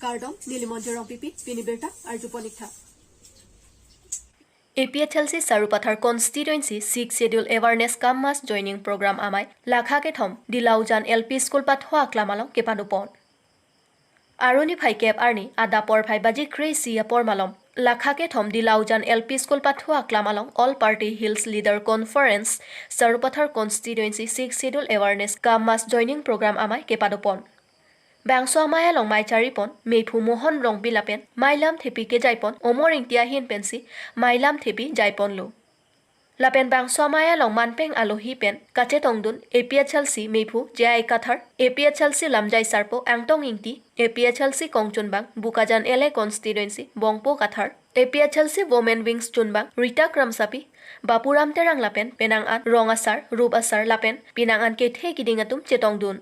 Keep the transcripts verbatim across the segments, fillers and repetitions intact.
Kardom, neli Monjir Rongpipi, pini birta arjupon-iktha. A P H L C Sarupathar Constituency Sixth Schedule Awareness cum Mass Joining Program amei lakha kethom Dilaujan L P School pathu aklam along kepadopon. Arni phai kep arni adap porphai baji kre-isi apor malom lakha kethom Dilaujan L P School pathu aklam along All Party Hills Leader Conference Sarupathar Constituency Sixth Schedule Awareness cum Mass Joining Program amei kepadopon. Bangso amei along mei charipon mephu Mohon Rongpi lapen mei lamthepi kejaipon Omor Ingti ahin pensi mei lamthepi jaiponlo. Lapen bangso amei along manpeng alohi pen kachetongdun A P H L C mephu J I Kathar, A P H L C lamjai sarpo Angtong Ingti, A P H L C kongchunbang Bokajan L A Constituency Bongpo Kathar, A P H L C Women Wings chunbang Rita Kramsapi, Bapuram Terang lapen penang an rong asar, rup asar lapen penang an kethe kiding atum chetongdun.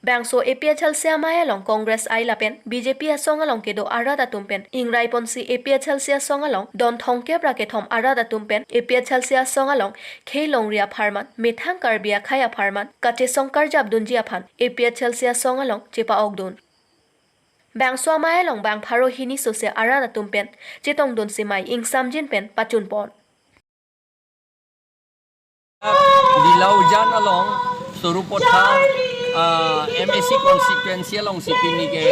Bangso A P H L C amei along Congress I lapen B J P asong along kedo arat atum pen ingrai ponsi A P H L C asong along don thomkep ra kethom arat atum pen A P H L C asong along khei longri apharman, methang Karbi akhei apharman kachesong karjapdunji aphan A P H L C asong along chepa-okdun. Bangso amei along bang pharo hini sose arat atum pen chetongdunsi mei ingsamjin pen pachunpon. Dilaujan along Sarupathar, ah, M A C constituency alongsi pini ke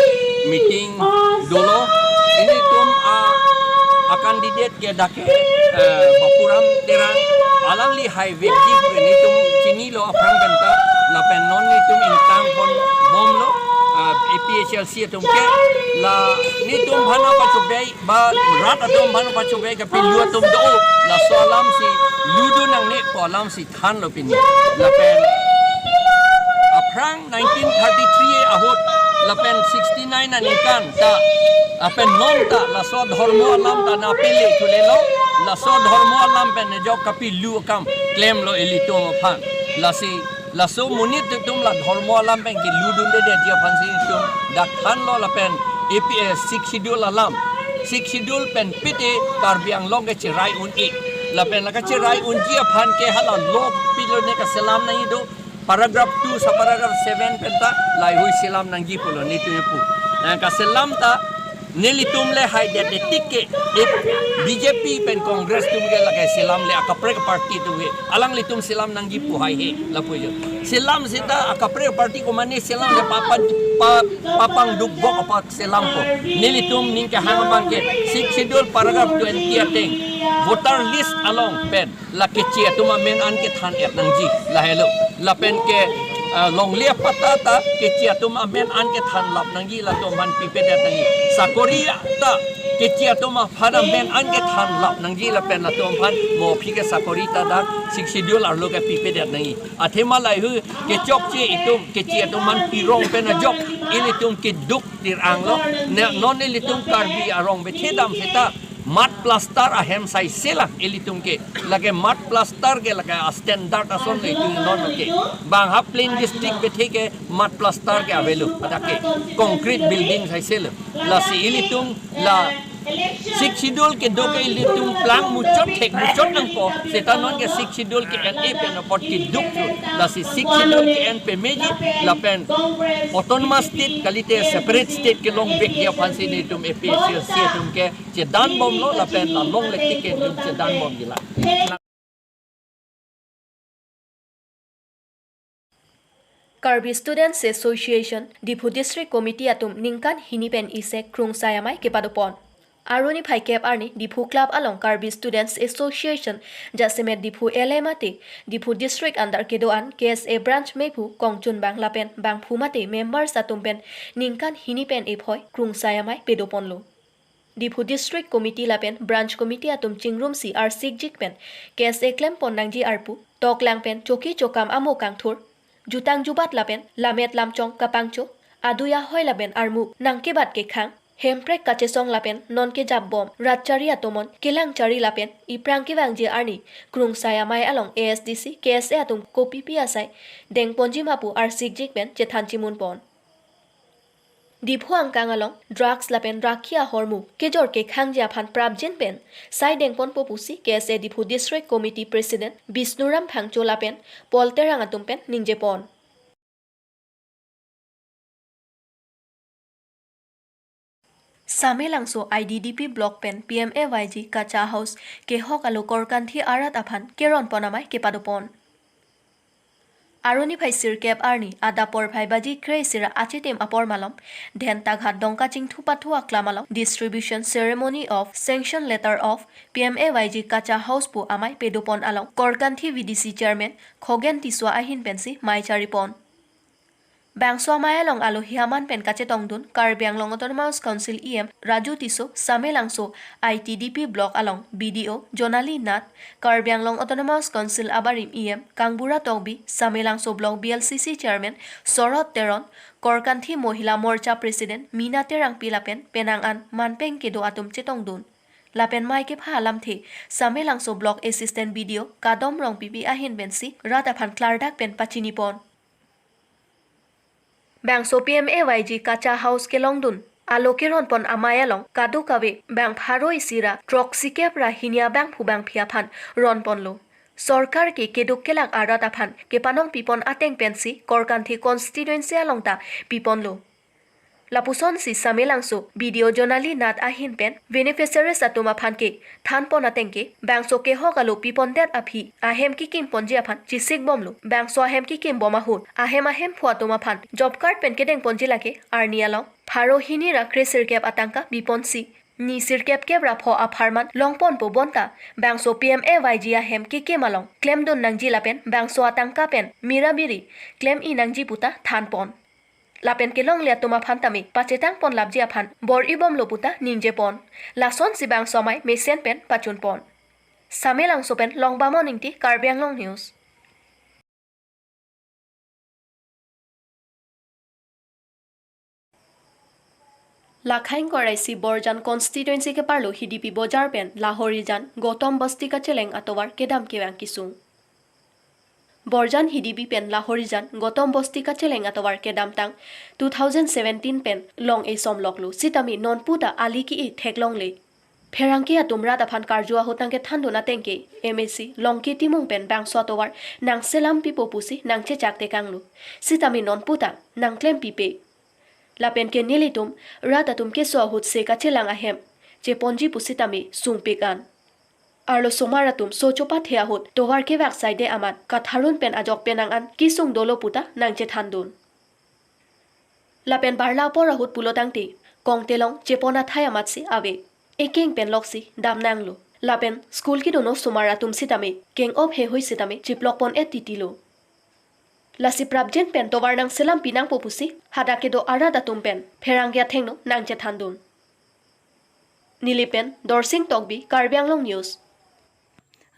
meeting dolo. Ilitum a, a candidate ke dak ke, eh, Bapuram Terang, alangli hai vekji pu nelitum chinilo aphrang penta, lapen non nelitum ingtangponbomlo, ah, A P H L C atum ke, la nelitum aphan pachobei, ba rat atum aphan pachobei kapilo atum do, laso alamsi ludun nangne pu alamsi thanlo pini. Lapen aphrang nineteen thirty-three ahut lapen sixty-nine aningkan ta, lapen non ta laso dhormo alam ta napele thulelo, laso dhormo alam pen nejok kapilo akam klemlo ilitum aphan. Lasi laso monit atum la dhormo alam pen keludundedetji aphansi itum dak thanlo lapen A P, eh, Sixth Schedule alam. Sixth Schedule pen pite Karbi Anglong ke cherai un-e. Lapen la kacherai unji aphan ke hala law pilo ne kaselam nangji do. Paragraph two, subparagraph seven penta laheihui selam nangji pulo nelitum pu. Nang kaselam ta nelitum le haidet detik ke, eh, B J P pen Congress atum ke lake selam le akaprek party atum ke. Alanglitum selam nangji pu haihe lapu jo. Selam seta akaprek party komane selam le papa, pa, papangdukbok apat selampo. Nelitum ning kehang abang ke Sixth Schedule paragraph twenty ateng voter list along pen la Keche atum amen an kethan-et nangji lahelo. Lapen ke, ah, longle apatta ta Keche atum amen an kethanlap nangji, latum aphan pipedet nangji. Sakori ta Keche atum aphan amen an kethanlap nangji, lapen latum aphan mo aphi ke sakori ta dak Sixth Schedule arlo ke pipedet nangji. Athema laheihui kechokche itum Keche atum aphan pirong pen ajok ilitum keduk tir-anglo. Ne, non ilitum Karbi arong bethedam seta mud plaster ahem sai selang ilitum ke. Lake mud plaster ke lake a standard ason le itum non ke. Bang ha plain district bethe ke mud plaster ke avelo. Adak ke concrete building sai selo. Lasi ilitum la Sixth Schedule kedo ke ilitum plang muchot thek muchot nangpo. Seta non ke Sixth Schedule ke-en-e pen apot keduk tu. Lasi Sixth Schedule ke-en pemeji lapen autonomous state kalite separate state kelong vekji aphansi nelitum A P H L C atum ke chedanbomlo lapen la longle tik ke nelitum chedanbomji la. Karbi Students Association, Diphu District Committee atum ningkan hini pen isi krungsai amei kepadopon. Arni phai kep arni Diphu Club along Karbi Students Association jasemet Diphu L A mate Diphu District under kedo-an K S A branch mephu kongchunbang lapen bangphu mate members atum pen ningkan hini pen ephoi krungsai amei pedoponlo. Diphu District Committee lapen Branch Committee atum chingrumsi arsikjik pen K S A klempon nangji arpu, toklang pen choki chokam amo kangthur, jutang jubat lapen lammet lamchong kapangcho, adui ahoi lapen armu nangkebat kekhang, hemprek kachesong lapen non kejapbom rat chari atomon kelang chari lapen iphrang kevangji arni krungsai amei along A S D C, K S A atum kopipi asai dengponji ma pu arsikjik pen chethan chimunpon. Diphu angkang along drugs lapen rakhi ahormu kejor kekhangji aphan prapjin pen sai dengponpo pusi K S A Diphu District Committee President Bishnuram Phangcho lapen Paul Terang atum pen ningjepon. Samelangso I T D P block pen P M A Y G Kacha House kehok alo Korkanthi arat aphan keron pon amei kepadopon. Arni phai sirkep arni adap porphai baji kre-isi ra achitim apor malom, Dhentaghat Dongkachingthu pathu aklam along distribution ceremony of sanction letter of P M A Y G Kacha House pu amei pedopon along Korkanthi V D C chairman Khogen Tisso ahin pensi mei charipon. Bangso amei along alohi aman pen kachetongdun Karbi Anglong Autonomous Council E M Raju Tisso, Samelangso I T D P block along B D O Jonali Nath, Karbi Anglong Autonomous Council abarim E M Kangbura Tokbi, Samelangso block B L C C chairman Sorot Teron, Korkanthi Mohila Morcha president Mina Terangpi lapen penang an manpeng kedo atum chetongdun. Lapen mei kepha alamthe Samelangso block assistant B D O Kadom Rongpipi ahin pensi rat aphan klardak pen pachinipon. Bangso P M A Y G Kacha House kelongdun alo keron pon amei along kadokave bang pharo isi ra throksikep ra hini abangphu bangphi aphan ron ponlo. Sorkar ke keduk kelak arat aphan kepanong pipon ateng pensi Korkanthi constituency along ta piponlo. Lapusonsi Samelangso B D O Jonali Nath ahin pen beneficiaries atum aphan kethan pon ateng ke bangso kehok alo pipondet aphi ahem kekim ponji aphan chesik bomlo. Bangso ahem kekim bom ahut ahem ahemphu atum aphan job card pen kedeng ponji lake arni along pharo hini ra kre-sirkep atangka biponsi ni sirkep kep ra pho apharman longponpo bonta bangso P M A Y G ahem kekim along klemdun nangji lapen bangso atangka pen mirabiri klem-i nangji puta thanpon. Lapen kelongle atum aphan tame pachetang pon lapji aphan bor-i bomlo puta ningjepon. Lasonsi bangso amei mesen pen pachunpon. Samelangso pen Longbamon Ingti, Karbi Anglong News. Lakhaing koraisi Borjan constituency keparlo Hidipi Bojar pen Lahorijan Gotom Bosti kacheleng atovar kedam kevang kesung. Borjan Hidipi pen Lahorijan Gotom Bosti kacheleng atovar kedamtang two thousand seventeen pen long-e somloklo sitame nonpu ta ali ke-e theklongle. Pherangke atum rat aphan karju ahut nangkethandun ateng ke M A C Longki Timung pen bangso atovar nangselam pipo pusi nangchechak tekanglo. Sitame nonpu ta nangklem pipe. Lapen ke nelitum rat atum keso ahut se kachelang ahem cheponji pusitame sungpik an. Arlosomar atum so chopathe ahut tovar kevak saide amat katharun pen ajok penang an kesung dolo puta nangchethandun. Lapen barla apor ahut pulo tangte kongtelong chepon athai amatsi ave. Ekeng pen loksi damnanglo. Lapen school kedonosomar atum sitame keng-op heihui sitame chiplok pon-et titilo. Lasi prapjin pen tovar nangselam pinangpo pusi hadak kedo arat atum pen pherangke athengno nangchethandun. Neli pen Dorsing Tokbi, Karbi Anglong News.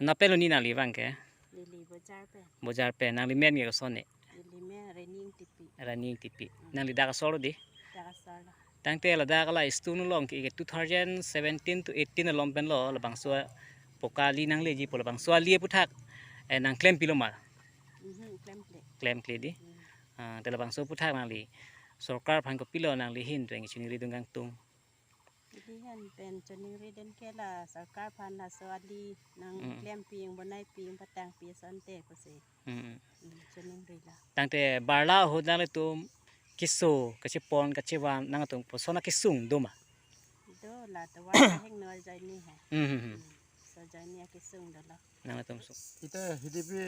Nangpelo ni nangli abang ke? Neli Bojar pen. Bojar pen. Nangli men ke koson ne? Neli men Rani Ingtipi. Rani Ingtipi. Hmm. Nangli dak asor lo di? Dak asor lo. Tangte ladak la stone along ke two thousand seventeen to eighteen along pen lo labangso poka ali nangleji pu labangso ali aputhak, eh, nangklem pilo ma? Mhm, klemkle. Klemkle di? Hmm. Ah, te labangso aputhak nangli sorkar aphan kopilo nangli ahin pen chiningri dun kangtung? Ili ahin pen chiningri dun ke la sorkar aphan laso ali nang, mm, klempi, bonaipi, patangpi asonte pusi. Mm. Mm, chiningri lo. Tangte barla ahut nanglitum keso, kachepon, kachevan nangtum koson akesung do ma? Do, la tovar hengno ajoine he. Mm, mm, mm. Mm, so ajoine akesung dolo. Nangtum so. Ite Hidipi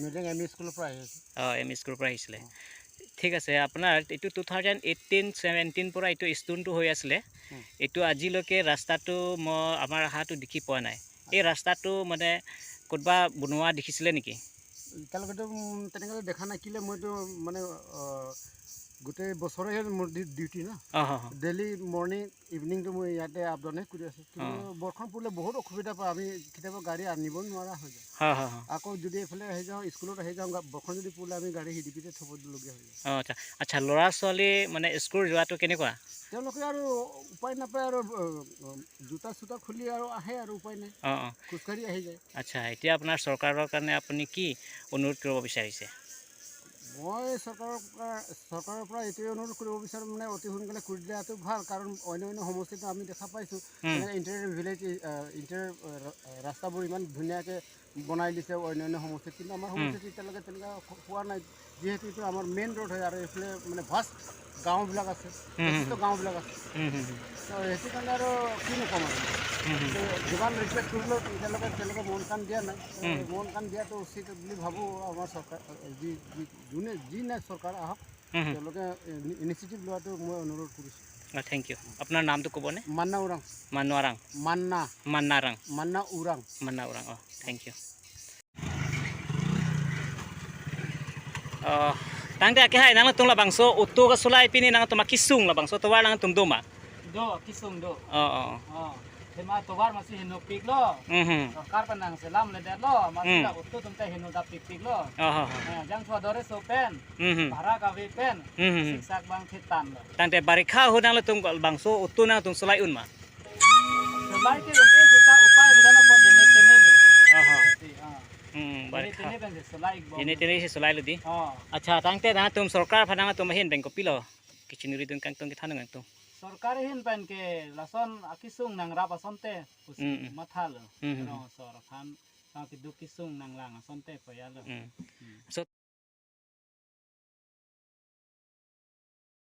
Middle M E School পৰা আহি আছো। অ, M E স্কুলৰ পৰা আহিছিলে। অ। ঠিক আছে, আপোনাৰ এইটো টু থাউজেণ্ড এইটিন ছেভেণ্টিন পৰা এইটো ষ্টোনটো হৈ আছিলে। হুম। এইটো আজিলৈকে ৰাস্তাটো মই আমাৰ অহাটো দেখি পোৱা নাই। এই ৰাস্তাটো মানে ক'তবা বনোৱা দেখিছিলে নেকি? এতিয়ালৈকেতো, উম, তেনেকৈ দেখা নাই। কেলে মইতো মানে, অ, গোটেই বছৰে মোৰ ডি-, ডিউটি ন। অ, হ, হ। ডেইলি মৰ্ণিং ইভিনিংটো মই ইয়াতে আপ ডাউনে কৰি আছো। কিন্তু অ। বৰষুণ পৰিলে বহুত অসুবিধা পাওঁ আমি, কেতিয়াবা গাড়ী আনিব নোৱাৰা হৈ যায়। হ, হ, হ। আকৌ যদি এইফালে আহি যাওঁ, স্কুলত আহি যাওঁ, গা-, বৰষুণ যদি পৰিলে আমি গাড়ী হিডিপিতে থ'বলগীয়া হৈ যায়। অ, আচ্ছা। আচ্ছা, ল'ৰা ছোৱালী মানে স্কুল যোৱাটো কেনেকুৱা? তেওঁলোকে আৰু উপায় নাপায় আৰু, অ, অ, জোতা চোতা খুলি আৰু আহে আৰু উপায় নাই। অ, অ। খোজকাঢ়ি আহি যায়। আচ্ছা, এতিয়া আপোনাৰ চৰকাৰৰ কাৰণে আপুনি কি অনুৰোধ কৰিব বিচাৰিছে? মই চৰকাৰৰ পৰা, চৰকাৰৰ পৰা এইটোৱে অনুৰোধ কৰিব বিচাৰোঁ, মানে, অতি সোনকালে কৰি দিয়াটো ভাল, কাৰণ অন্য অন্য সমষ্টিতো আমি দেখা পাইছোঁ, উম। যেনেকে ইণ্টাৰ ভিলেজ, আহ, ইণ্টাৰ, আহ, ৰা-, ৰাস্তাবোৰ ইমান ধুনীয়াকে বনাই দিছে অন্য অন্য সমষ্টিত, কিন্তু আমাৰ উম। সমষ্টিত এতিয়ালৈকে তেনেকুৱা হ-, হোৱা নাই, যিহেতু এইটো আমাৰ মেইন ৰোড হয় আৰু এইফালে, মানে, ভাষ্ট গাঁওবিলাক আছে, উম, হুম, যথেষ্ট হুম। গাঁওবিলাক আছে। উম, হুম, হুম। সেইটো কাৰণে আৰু কিনো ক'ম আৰু। হুম, হুম। তো যিমান ৰিকুৱেষ্ট কৰিলেও তেওঁলোকে, তেওঁলোকে মন কাণ দিয়া নাই। হুম। মন কাণ দিয়াটো উচিত বুলি ভাবোঁ আমাৰ চৰকাৰ, যি, যি, যোনে, যি নাই চৰকাৰ আহক, হুম, হুম। তেওঁলোকে ইনি-, ইনিচিয়েটিভ লোৱাটো মই অনুৰোধ কৰিছোঁ। অ, থেংক ইউ। আপোনাৰ নামটো ক'বনে? মান্না উৰাং। মান্না উৰাং। মান্না। মান্না উৰাং। মান্না উৰাং। মান্না উৰাং, অ, thank you. Oh, tangte ake hai nangtum labangso auto kasolai pini nangtum akesung labangso tovar nangtum do ma? Do, kesung do. Oh, oh. Oh, tema tovar masi heno piklo. Mhm. Sorkar pen nangselam ledetlo, masi Hmm. la auto atum ta heno dap pikpiklo. Oh, oh, oh. Eh, jang thua dore so pen, Mhm. bhara kave pen, Mhm. siksak bang thitan lo. Tangte barikha ahut nangtum labangso auto nangtum solai un ma? Solai ke un-e juta upai bidano ko jene tene le. Oh, oh. Si, ah. Hmm, Jene barikha. tene pen si solai bom. Jene tene si solai lo di. Oh. Accha, tangte nangtum sorkar aphan nangtum ahin pen kopilo kechiningri dun kangtung kethan kangtung? Sorkar ahin pen ke lason akesung nangrap asonte us-, Mm, mm. mathalo. Mm, mm. Rong sor aphan, ah, keduk kesung nanglang asonte koyalo. Mm. Mm. So,